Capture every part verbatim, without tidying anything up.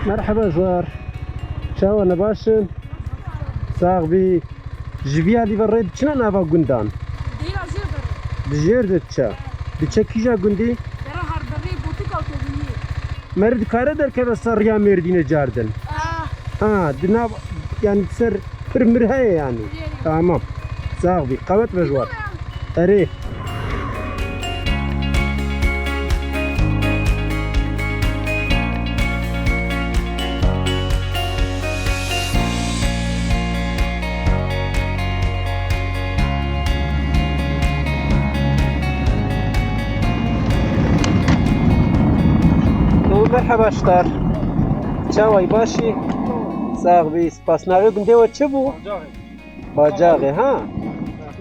Merheba Zuar. Çawa ne baş in? Sax bî. Ji vî alî ve rê diçine nava gundan? Dêra jêr de. Di jêr de diçe. Diçe kîja gundî? Dere Herberê, Botika Tobiniyê. Meri dikare derkeve ser riya Mêrdînê cardin? Ah. Ha, di nav, yani ser pir mir heye yani. Yê. Tamam. Sax bî. Qewet ve Zuar. Erê. Merhaba Ştar. Çaway başî? Sax bî, spas. Navê gundê we çi bû? Bacaxê. Bacaxê, ha?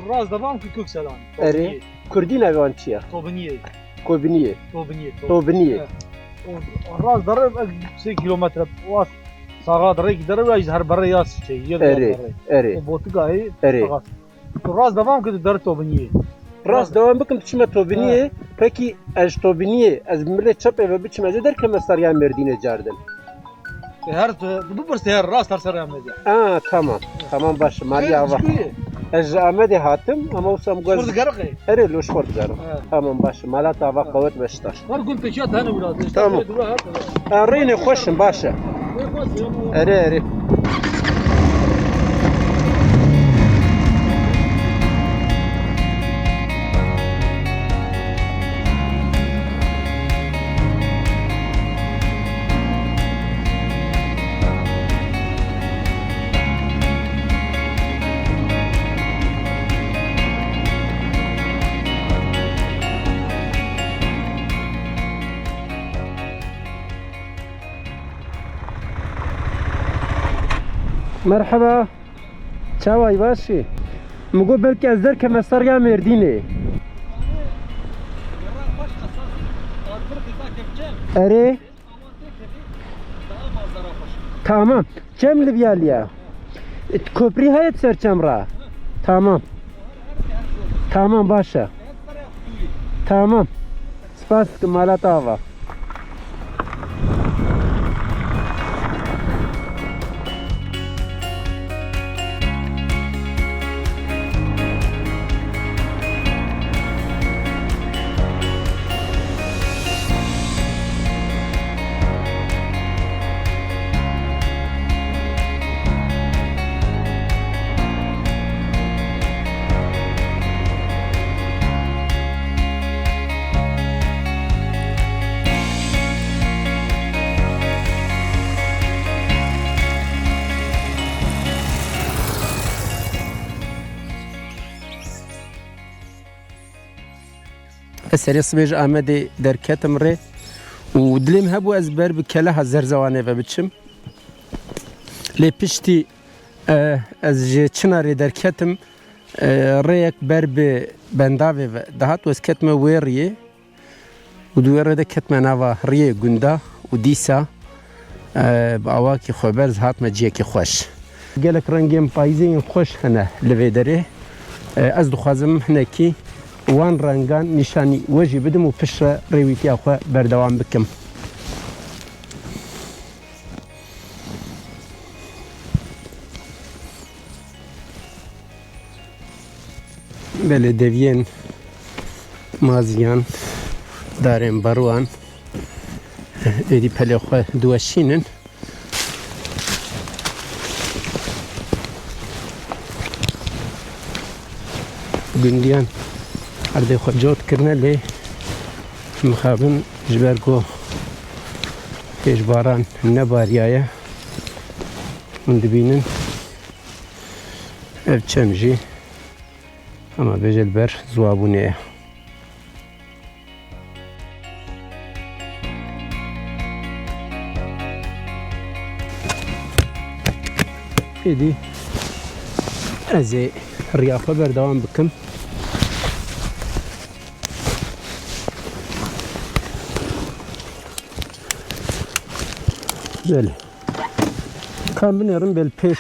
Rast devam ki Kökselan. Erê. Kurdî navê wan çi ye? Tobiniyê. Kobiniyê. Tobiniyê, Tobiniyê. Tobiniyê. He. O, o rast derê ek sê kilometre was sağa derê ki derê ya ji Herberê ya şey, yê Erê, derê. Erê. O botika hê. Erê. Sağa. Tu rast devam ki der Tobiniyê. Rast devam bikim, tu çime Tobiniyê. He. Peki ez Tobiniyê, ez milê çepê ve biçim, ez ê derkeme ser ya Mêrdînê cardin. E, her tu, tu bipirse her rast her ser Amedê. Aa, tamam. Tamam, baş e. Malî Ava. Kurdu geriqê. Ez ji Amedê hatim ama wisa em Kurdu geriqê. Erê, loş Kurdu geriq. Evet. Tamam, baş e. Mala te ava qewet ve Ştar. Her gün peşiya tane biraz. Tamam. Dura her. Ha, rênê xweş in, baş e. Erê, erê. Merhaba. Çaway, baş î? Min got belkî ez derkeme ser ya Mêrdînê. Erê. Tamam. Çem li vîya liya. Koprî heye ser çem ra. Tamam. Tamam, baş e. Tamam. Spas dikim, mala te ava. Ez serê sibê ji Amedê derketim rê û dilê min hebû ez ber bi Keleha Zerzewanê ve biçim. Lê piştî, e, ez ji Çinarê derketim, e, rêyek ber bi Bendavê ve dihat û ez ketime wê riyê û di wê rê de ketime nava riyê gunda û dîsa, e, bi awakî xweber ez hatime ciyekî xweş. Gelek rengên payîzê yên xweş hene li vê derê. E, ez dixwazim hinekî wan rengan nîşanî we jî bidim û piştre rêwîtiya xwe berdewam bikim. Belê deviyên maziyan, darên berwan êdî pelê xwe diweşînin. Gundiyan erdê xwe cot kirine lê mixabin ji ber ku hêj baran nebariyaye. Hûn dibînin ev çem jî hema bêje li ber ziwabûnê ye. Êdî ez ê riya xwe berdewam bikim. Belê. Ka em binêrin bê li pêş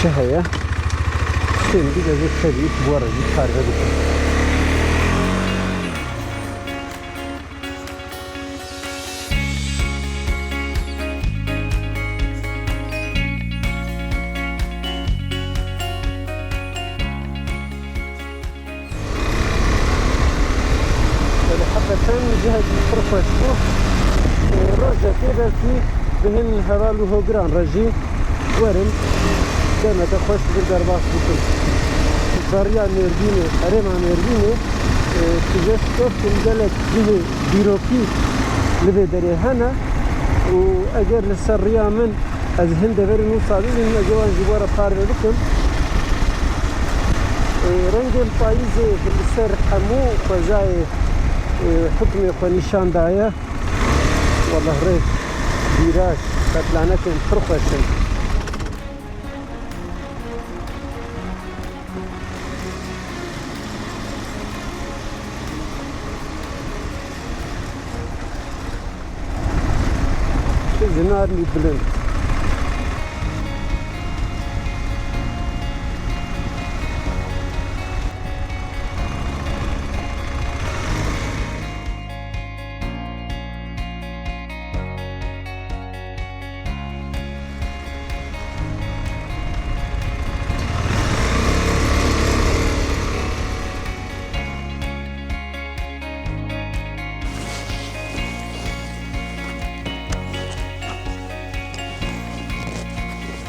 çi heye. Tiştên dî ez ê tevî ji bo re jî parve bikim. Belkî bi hin heval û hogiran re jî werin demeke xweş li vir derbas bikin. Beriya Mêrdînê, herêma Mêrdînê, e, tu jê dixwazim gelek cihê dîrokî li vê derê hene û eger li ser riya min ez hin deverên wisa bibînim, ez ê wan jî bo we re parve bikim. E, rengên payîzê li ser hemû xwezayê, e, hukmê xwe nîşan daye. Weleh rêk, vîraj, qetlanekên pir xweş in. Ji narmî bilind.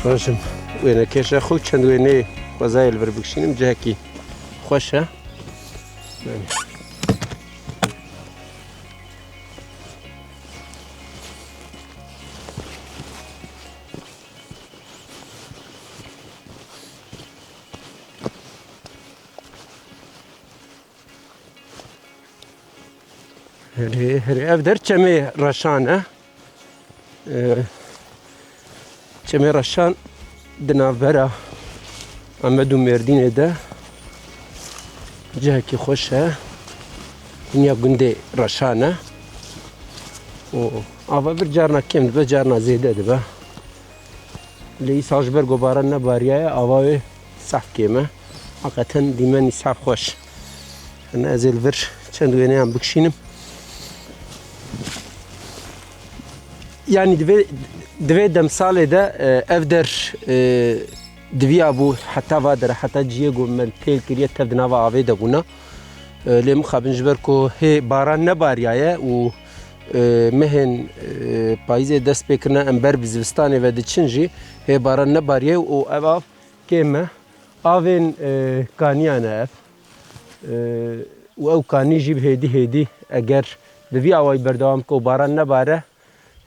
Rojim wênekêş e, xwe çend wêneyê xwezayê li vir bikişînim, cihekî xweş e. Herê, herê, ev der Çemê Reşan e. Ee, Çemê Reşan di navbera Amed û Mêrdînê de cihekî xweş e. Dinya gundê Reşan e. Û ava vir carna kêm dibe, carna zêde dibe. Lê îsal ji ber ku baran nebariyaye, ava wê sehf kêm e. Heqeten dîmenî sehf xweş. Hene ez ê li vir çend wêneyan bikişînim. Yanî di vê, di vê demsalê de, e, ev der, e, diviya bû heta va dere, heta cihê ku me pêl kiriye tev di nava avê de bûna. E, lê mixabin ji ber ku hê baran nebariyaye û, e, mehên, e, payîzê dest pê kirine, em ber bi zivistanê ve diçin jî, hê baran nebariye û ev av kêm e. Avên, e, kaniyan e ev. E, û ew kanî jî bi hêdî hêdî eger bi vî awayî berdewam bike û baran nebare,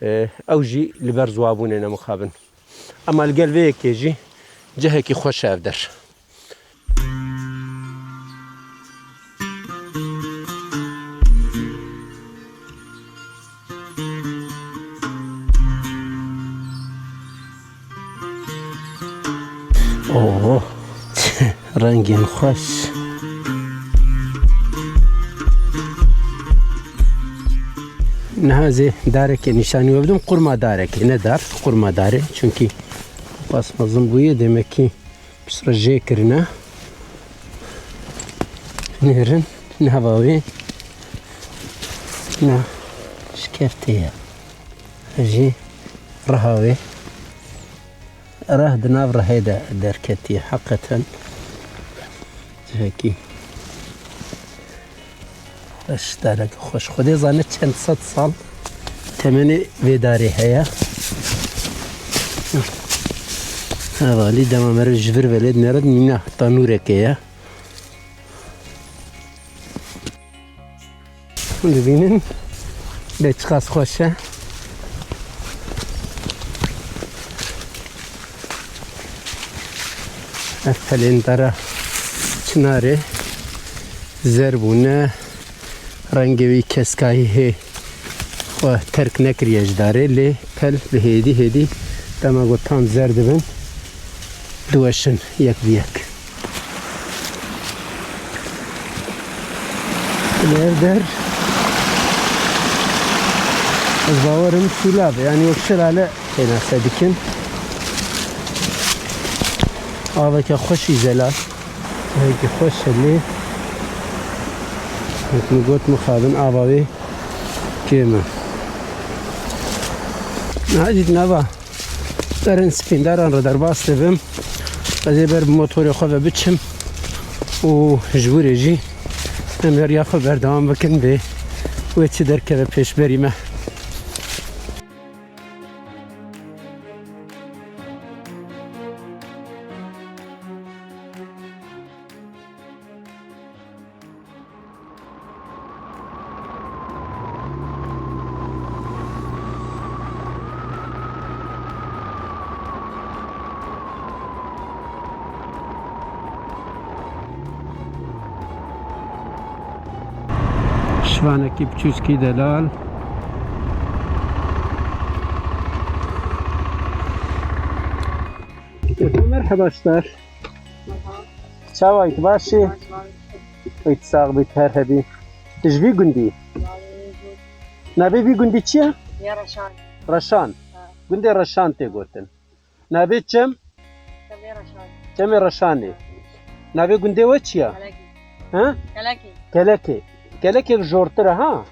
e, ew jî li ber ziwabûnê ne mixabin. Ema li gel vê yekê jî cihekî xweş e ev der. Oh, rengên xweş. Niha ez ê darekê nîşanî we bidim, qurma darekê, ne dar, qurma darê. Çunkî pas mezin bûye, demekî piştre jê kirine. Nêrin, nava wê, na şikeftê ye. Jî reha wê. Reh di nav rehê de derketiye. Heqeten cihekî xweş, darek xweş. Xwedê zane çend sed sal temenê vê darê heye. Hevalî dema meriv ji vir ve lê dinêre nîna tanûrekê ye. Hûn dibînin lê çiqas xweş e. Ev pelên dara çinarê zer bûne, rengê wî keskayî hê xwe terk nekiriye ji darê, lê pel bi hêdî hêdî dema ku tam zer dibin, diweşin yek bi yek. Li ev der ez bawerim sûlav e, yanî wek şelale pênase dikin. Aveke xweş î zelal. Aveke xweş e lê wek min got mixabin ava wê kêm e. Niha jî di nava berên spîndaran re derbas dibim. Ez ê ber bi motorê xwe ve biçim û ji wî re jî em heriya xwe berdewam bikin bê wê çi derkeve pêşberî me. Vanekî piçûçkî delal. Merhaba star. Çawa yî, tu baş î? Ît sax bî, her hebî. Tu ji vî gundî? Navê vî gundî çi ye? Ya Reşan. Reşan. Ha. Gundê Reşan tê gotin. Navê çem? Çemê Reşan. Çemê Reşanê. Navê gundê we çi ye? Kelekê. Ha? Kelekê. Kelekê. Kelekê jortir e, ha? Ha.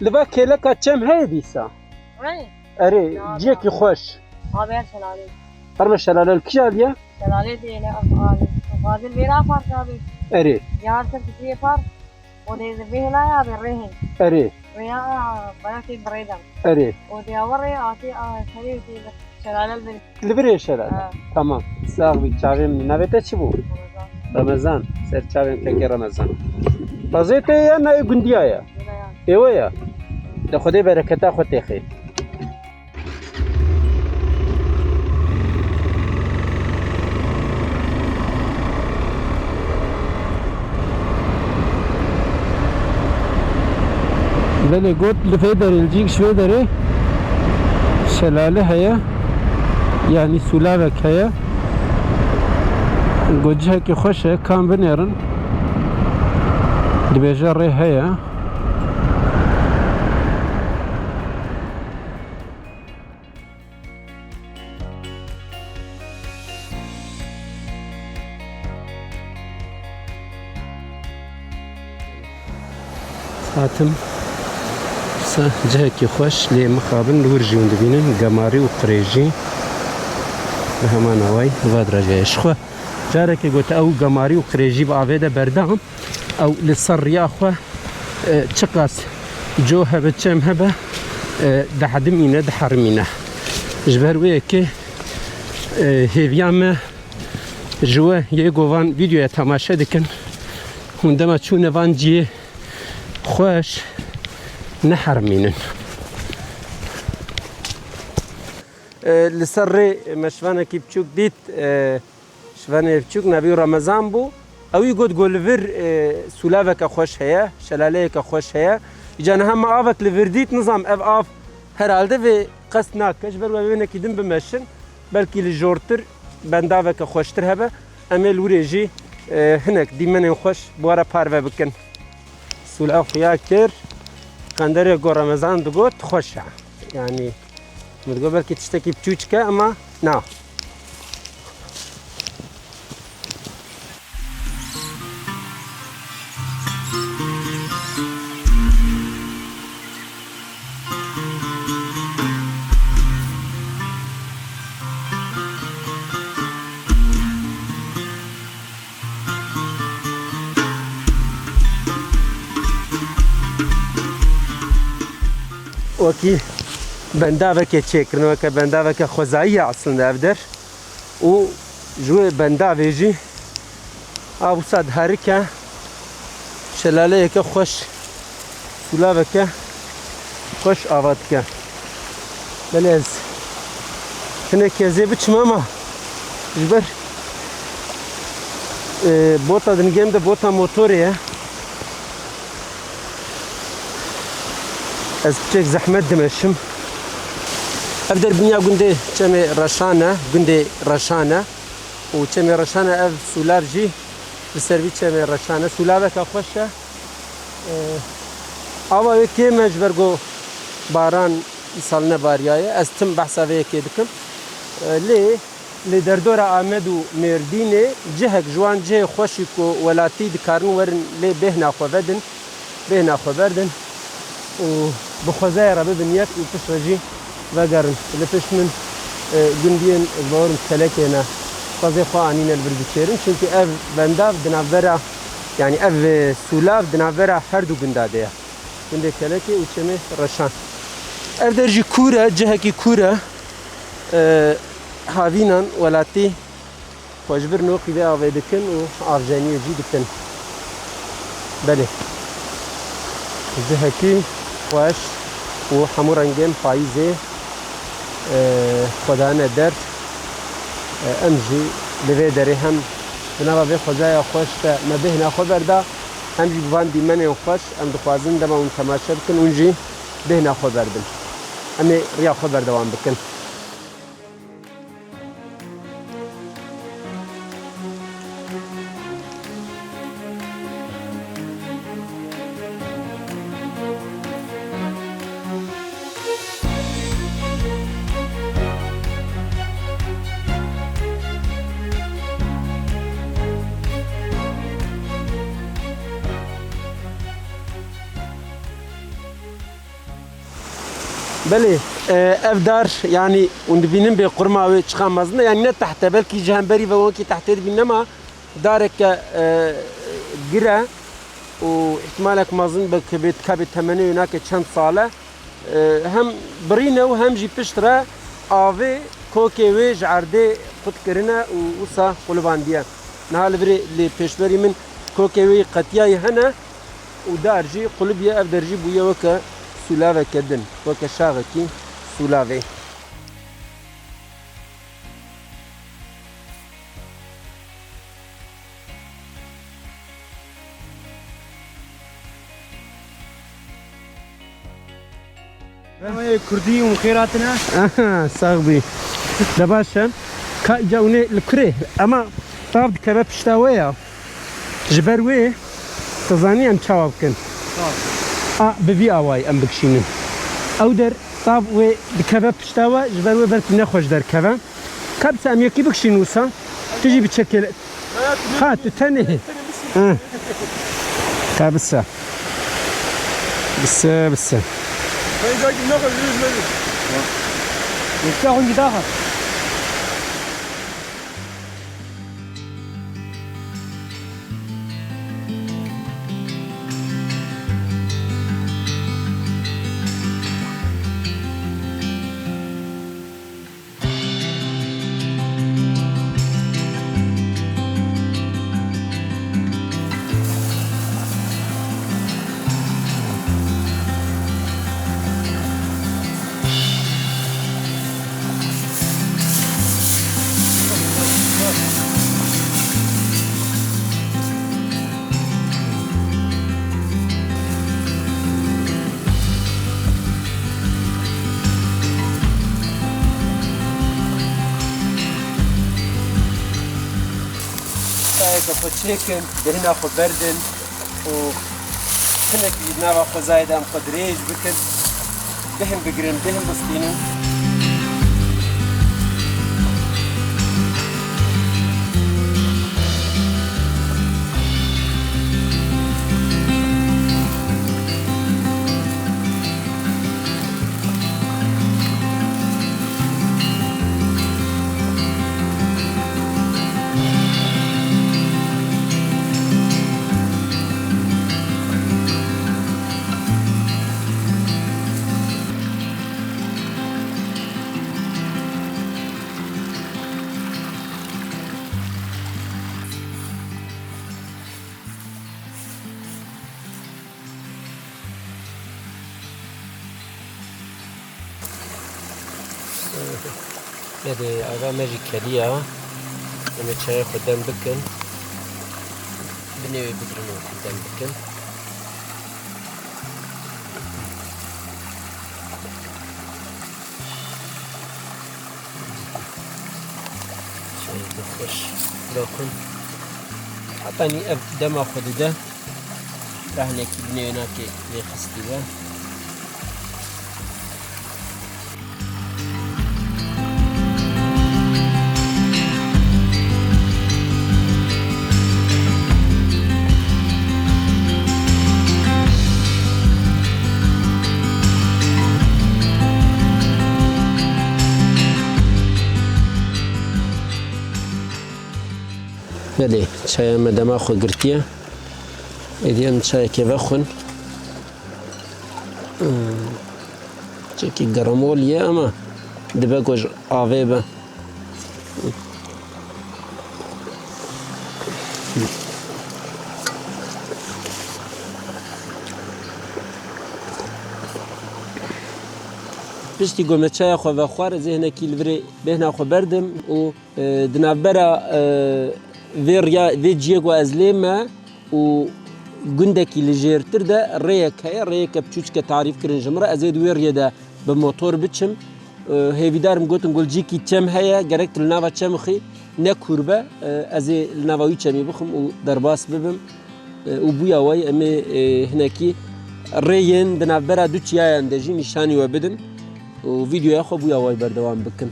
Li va keleka çem heye dîsa? Heye. Erê, ya, ciyekî ya. Xweş. Abi her şelale. Her me şelale li kî alî ye? Şelale dê ne ev alî. Fadil vêra park abi. Erê. Yar ser fikriyê park. O dê vê hêla ya be rê hên. Erê. Rêya barakê bi rê de. Erê. O dê awe rê atê a serê tê şelale li vir. Li virê şelale. Ha. Tamam. Sax bî, çavên min. Navê te çi bû? Remezan. Remezan. Ser çavên kekê Remezan. Pezê te ye, nayê gundiya ye? Êwe ya. De Xwedê bereketa xwe têxê. Belê, got li vê derê, li cîk ji vê derê şelale heye, yanî sûlavek heye. Got cihekî xweş e, kan binêrin. Dibêje rê heye. Hatim sa cihekî xweş, lê mixabin li wir jî hûn dibînin gemarî û qirêjî bi heman awayî va dirajeyê. Ji xwe carekê gote ew gemarî û qirêjî bi avê de berdam. Ew li ser riya xwe, e, çiqas co hebe, çem hebe, e, dihedimîne, diherimîne. Ji ber wê yekê, e, hêviya me ji we yê ku van vîdyoya temaşe dikin, hûn dema çûne van ciyê xweş neherimînin. E, li ser rê me şivanekî biçûk dît, e, Şivanê biçûk navê wî Remezan bû. Ewî got, got li vir, e, sûlaveke xweş heye, şelaleyeke xweş heye. Îca niha me avek li vir dît, nizam ev av herhalde vê qest nake. Ji ber we wênekî din bimeşin, belkî li jortir bendaveke xweştir hebe. Em ê li wirê jî, e, hinek dîmenên xweş bi we re parve bikin. Sûla xuya kir, qenderê ku Remezan digot xweş e. Yanî, min digot belkî tiştekî biçûçik e, ema na. Wekî bendavekê çêkirin, weke bendaveke xwezayî ye eslinde ev der. Û ji wê bendavê jî av wisa diherike, şelaleyeke xweş, sûlaveke xweş ava dike. Belê ez hinekî ez ê biçim, ema ji ber, e, bota dingê min de bota motorê ye. Ez piçek zehmet dimeşim. Ev der biniya gundê Çemê Reşan e, gundê Reşan e. Û Çemê Reşan e, ev sûlav jî li ser vî çemê Reşan e. Sûlaveke xweş e. E, ava wê kêm e ji ber ku baran îsal nebariyaye. Ez tim behsa vê yekê dikim. E, lê li derdora Amed û Mêrdînê cihek ji wan cihê xweş î ku welatî dikarin werin lê bêhna xwe vedin, bêhna xwe berdin û bi xwezayê re bibin yek û piştre jî vegerin. Li pişt min, e, gundiyên, ez bawerim, Kelekê ne, xwezê xwe anîne li vir biçêrin. Çimkî ev bendav di navbera, yanî ev, e, sûlav di navbera her du gunda de ye. Gundê Kelekê û Çemê Reşan. Ev der jî kûr e, cihekî kûr e. E, havînan welatî xwe ji vir noqî vê avê dikin û avjeniyê jî dikin. Belê. Cihekî xweş û hemû rengên payîzê, e, xwe dane der. E, em jî li vê derê hem di nava vê xwezaya xweş de me bêhna xwe berda. Hem jî bi van dîmenên xweş em dixwazin dema hûn temaşe bikin, hûn jî bêhna xwe berdin. Em ê riya xwe berdewam bikin. Belê, e, ev dar, yanî hûn dibînin bê qurma wê çiqa mezin e, yanî ne teht e, belkî ji hemberî ve wekî tehtê dibînin, nema dareke, e, gir e û îhtimalek mezin be ke bê, ka bê temenê wê nake çend sal e. E, hem birîn e û hem jî pişt re avê kokê wê ji erdê qut kirine û wisa qulibandiye. Niha li virê lê pêşberî min kokê wê yî qetiyayî hene û dar jî qulibiye, ev der jî bûye weke sûlaveke din, weke şaxekî sûlavê. Ê Kurdî û xêr hatine. Aha, sax bî. De baş e. Ka îca hûnê li kurê. Ema tav dikeve pişta we ya. Ji ber wê tu zanî em çawa bikin. Tav. A, bi vî awayî em bikişînin. Ew der tav wê dikeve pişta we, ji ber wê belkî nexweş derkeve. Ka bisa em yekî bikişîn wisa, tu jî biçekê. Ha, tu tenê. Ha. Ka bisa. Bisa, bisa. Yekta hûn gidaxa. Çayeke xwe çêkin, bêhna xwe berdin û hinek jî di nava xwezayê de em xwe dirêj bikin, bêhn bigirin, bêhn bistînin. Nedê, ava me jî keliya. Em ê çayê xwe dem bikin. Binê wê bigirin û dem bikin. Çayê xweş bikin. Hetanî ev dema xwe dide. Rehnekî binê wê nake lê xistî be. Belê, çaya me dema xwe girtiye. Êdî em çayekê vexwin. Çekî geramol ye, ama dibe ku ji avê be. Piştî ku me çaya xwe vexwar, ez ê hinekî li virê bêhna xwe berdim û, e, di navbera, e, vê riya, vê ciyê ku ez lê me û gundekî li jêrtir de rêyek heye, rêyeke biçûçike tarîf kirin ji min re. Ez ê di wê riyê de bi motor biçim. E, hêvîdarim, gotin, gulcîkî çem heye, gerek tu li nava çem xî, ne kûr be. E, ez ê li nava wî çemî bixim û derbas bibim. E, û bûya wayî em ê, e, hinekî rêyên di navbera du çiyayan de jî nîşanî we bidin û vîdeoya xwe bûya wayî berdewam bikin.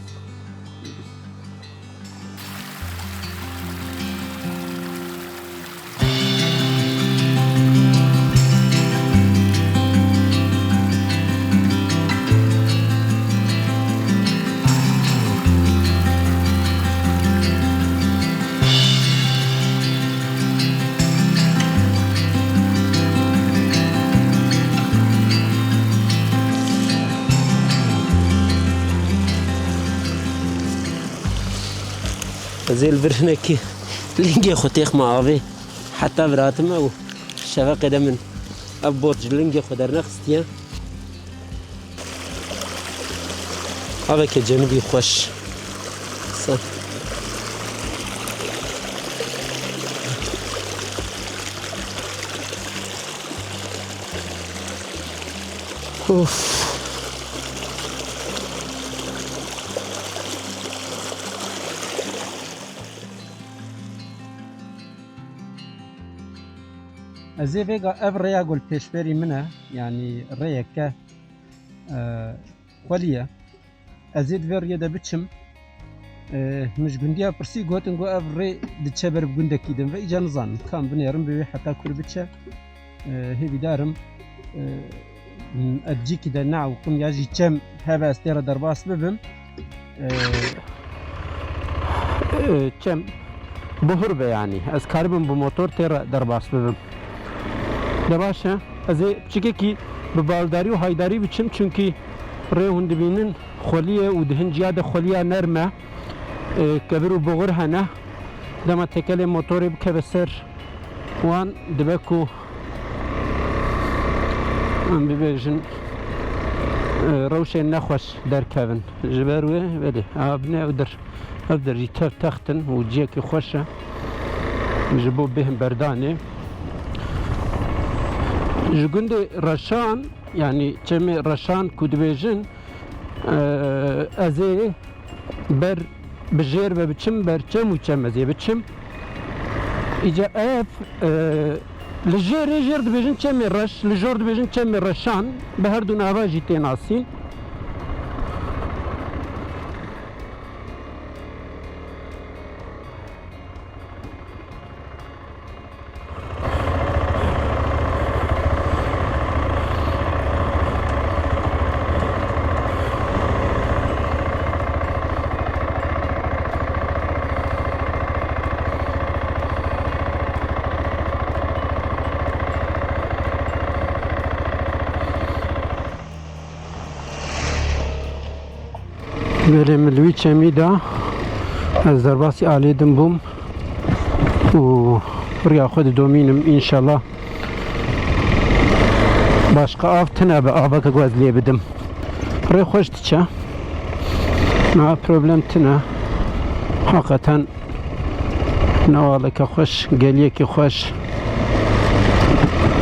Ez ê li vir hinekî lingê xwe têxme avê. Heta vir hatime û şeveqê de min ev bot ji lingê xwe dernexistiye. Aveke cenibî xweş. Sa- Of. Ez ê vêga ev rêya ku li pêşberî min e, yanî rêyeke, e, xwelî ye. Ez ê di vê riyê de biçim. E, min ji gundiya pirsî, gotin ku ev rê diçe ber bi gundekî din ve, îca nizanim kam binêrim bi wê heta kur biçe. E, hêvîdarim, e, ez cîkî de neewqim ya jî çem hebe ez tê re derbas bibim. E, e, çem bihur be, yanî ez karibim bi motor tê re derbas bibim. De baş e, ez ê piçikekî bi baldarî û haydarî biçim, çunkî rê hûn dibînin xwelî ye û di hin ciya de xweliya nerm e. E, kevir û buxur hene. Dema tekelê motorê bikeve ser wan, dibe ku, em bibêjin, e, rewşên nexweş derkevin. Ji ber wê, belê, a binê ew der, ev der jî tev text in û ciyekî xweş e ji bo bêhn berdanê. Ji gundê Reşan, yanî çemê Reşan ku dibêjin, e, ez ê ber bi jêr ve biçim, ber çem û çem ez ê biçim. Îca ev, e, li jêrê jêr dibêjin çemê reş, li jor dibêjin çemê reşan, bi her du nava jî tê nasîn. Belê, min li wî çemî da, ez derbasî alê din bûm û riya xwe didomînim, înşallah. Başqa av tine be, aveke ku ez lê bidim. Rê xweş diçe. Niha problem tine. Heqeten newaleke xweş, geliyekî xweş.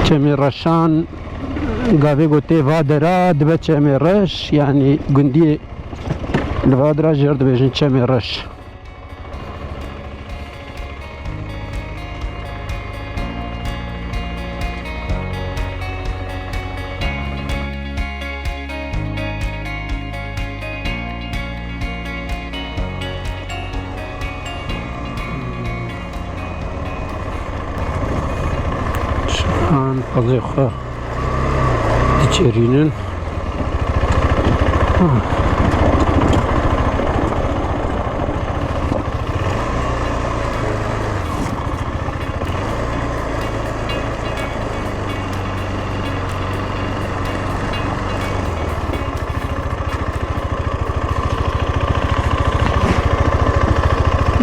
Çemê reşan, gavê ku tê va dera dibe çemê reş, yanî gundiyê li va dera jêr dibêjin çemê reş. Şivan qezê xwe diçerînin.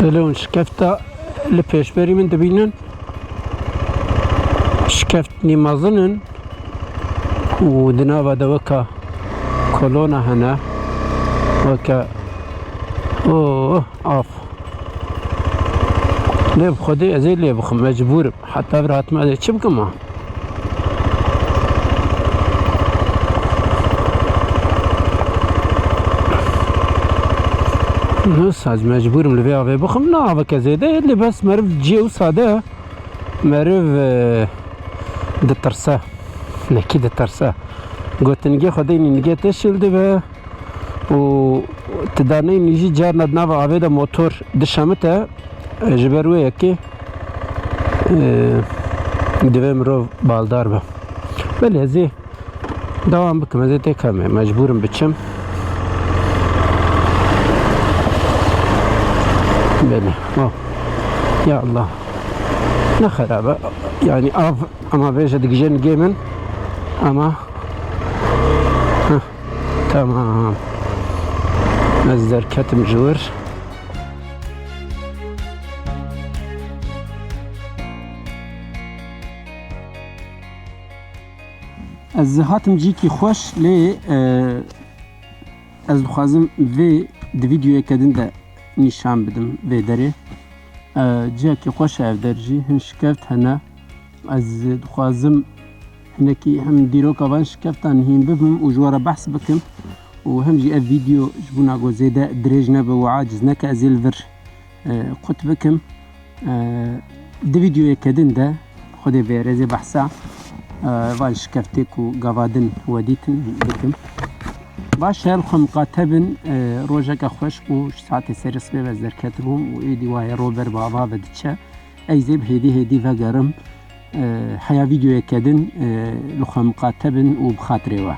Belê, hûn şikefta li pêşberî min dibînin. Şikeft nî mezin in û di nava de weka kolona hene. Weke, oh, af. Lê bi Xwedê ez ê lê bixim, mecbûr im. Heta vir hatime ez ê çi bikim ha? Wisa ez mecbûr im li vê avê bixwim. Ne aveke zêde ye, lê bes meriv cihê wisa de meriv, e, ditirse. Nekî ditirse. Gotinigê xwe deynî nigê te şil dibe û tu daneyî jî carna di nava avê de motor dişemite, e, ji ber wê yekê, e, divê mirov baldar be. Belê ez ê Dewam bikim, ez ê têkemê mecbûrim biçim. Belê. Oh. Ya Allah. Ne xerabe. Yani av ama vêje digije nigê min. Ama Heh, tamam. Ez derketim ji wir. Ez hatim cîkî xweş, lê, e, ez dixwazim vê di vîdyoyeke din de nîşan bidim vê derê. E, cihekî xweş e ev der jî, hin şikeft hene. Ez dixwazim hinekî hem dîroka van şikeftan hîn bibim û ji we re behs bikim û hem jî ev vîdyo ji bona ku zêde dirêj nebe û aciz neke, ez ê li vir, e, qut bikim. E, di vîdyoyeke din de Xwedê bê rêzê behsa, e, van şikeftê ku gava din we dîtin bikim. Baş e, li xwe miqate bin, e, rojeke xweş û ji saetê serê sibê ve ez derketibûm û êdî waye ro ber bi ava ve diçe. Ez ê bi hêdî hêdî vegerim. E, heya vîdyoyeke din, e, li xwe miqate bin û bi xatirê we.